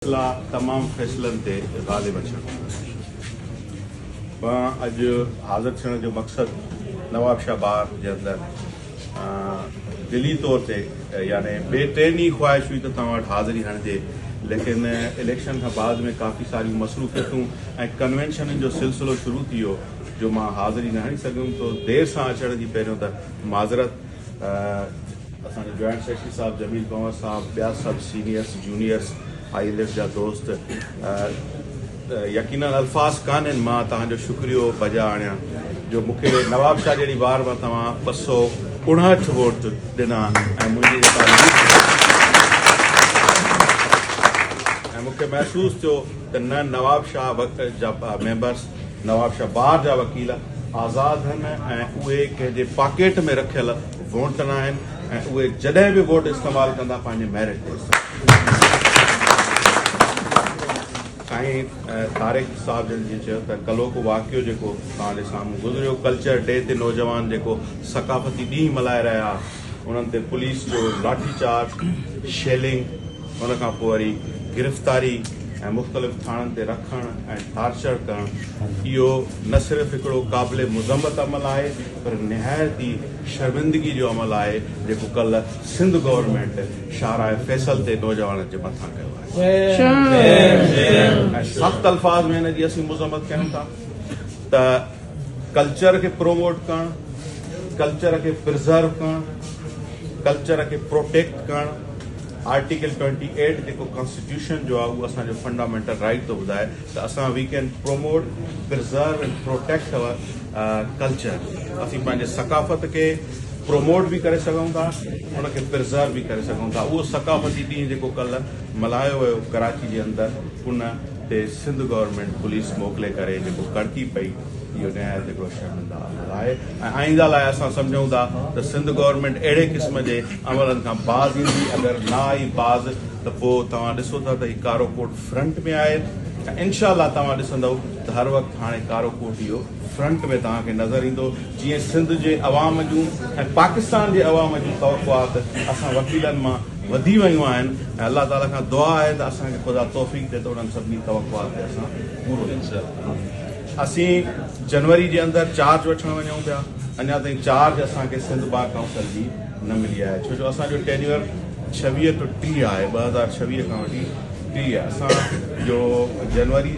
فيصلا تمام فيصلن تي غالب اچڻ. مان اڄ حاضر ٿيڻ جو مقصد نوابشاهه بار جي اندر دلي طور تي يعني ٻئي ٽئين ڏينهن خواهش هئي ته توهان وٽ حاضري هڻجي ليڪن اليڪشن کان بعد ۾ ڪافي ساريون مصروفيتون ۽ ڪنوينشنن جو سلسلو شروع ٿي ويو جو مان حاضري نه هڻي سگهيم تو دير سان اچڻ جي پهريون ته معذرت. اسان جو جوائنٽ سيڪريٽري صاحب جميل پنهور صاحب ٻيا سڀ seniors juniors I L F جا دوست يقينن الفاظ ڪانهن مان توهان جو شڪريو بجا آڻيان جو مون کي نواب شاهه جهڙي بار مان توهان 259 ووٽ ڏنا ۽ منهنجي جيڪا ۽ مون کي محسوس ٿيو ته نه نواب شاهه جا ميمبرس نواب شاهه بار جا وڪيل آزاد هن ۽ اهي ڪنهن جي پاڪيٽ ۾ رکيل وونٽ ناهن ۽ اهي جڏهن به ووٽ استعمال ڪندا پنهنجي ميرٽ تي استعمال. سائين طارق صاحب جن جيئن چيو ته ڪلهوڪو واقعو جيڪو توهان جي سامهون گذريو ڪلچر ڊي تي نوجوان جيڪو ثقافتي ڏينهن ملهائي رهيا انهن تي پوليس جو لاٺي چارج، شيلنگ، ان کان پوء وري گرفتاري ۽ مختلف ٿاڻن تي رکڻ ۽ ٽارچر ڪرڻ اهو نه صرف هڪڙو قابل مذمت عمل آهي پر نهايت ئي شرمندگي جو عمل آهي جيڪو ڪلهه سنڌ گورنمينٽ شاهراهه فيصل تي نوجوانن جي مٿان ڪيو آهي ۽ سخت الفاظ ۾ ان جي اسين مذمت ڪيون ٿا ته ڪلچر کي پروموٽ ڪرڻ، ڪلچر کي پرزرو ڪرڻ، ڪلچر کي پروٽيڪٽ ڪرڻ، آرٽيڪل ٽوئنٽي ايٽ جيڪو ڪانسٽيٽيوشن جو آهي اهو اسان جو فنڊامينٽل رائيٽ ٿو ٻڌائي ته اسان we can promote, preserve and protect our culture اسين پنهنجي ثقافت کي پروموٽ به ڪري سگهون ٿا ان کي پرزرو به ڪري سگهون ٿا اهو ثقافتي ڏينهن جيڪو ڪلهه ملهايو ويو ڪراچي جي اندر ان تي سنڌ گورنمينٽ پوليس موڪلي ڪري جيڪو ڪڙڪي پئي اهو نهايت هڪڙو شرمنده عمل آهي ۽ آئنده لاء اسان سمجهون ٿا ته سنڌ گورنمينٽ اهڙي قسم جي عملن کان باز ايندي اگر نه آئي باز ته پوء توهان ڏسو ٿا ته هي ڪارو ڪوٽ فرنٽ ۾ آهي ۽ انشاء الله توهان ڏسندؤ ته هر وقت هاڻي ڪارو ڪوٽ اهو فرنٽ ۾ توهان کي نظر ايندو جيئن سنڌ جي عوام جون ۽ پاڪستان جي عوام جون توقعات اسان وڪيلن مان وڌي ويون آهن ۽ الله تعالي کان دعا آهي ته اسان کي خدا توفيق ڏي ته انهن سڀني توقعات تي اسان پورو لهون. اسين جنوري جي اندر چارج وٺڻ وڃون پيا اڃا تائين چارج اسان کي سنڌ بار ڪائونسل جي نه ملي آهي ڇو جو اسان جو ٽينيور 26 ٽو 30 آهي 2026 کان وٺي 30 اسان جو جنوري.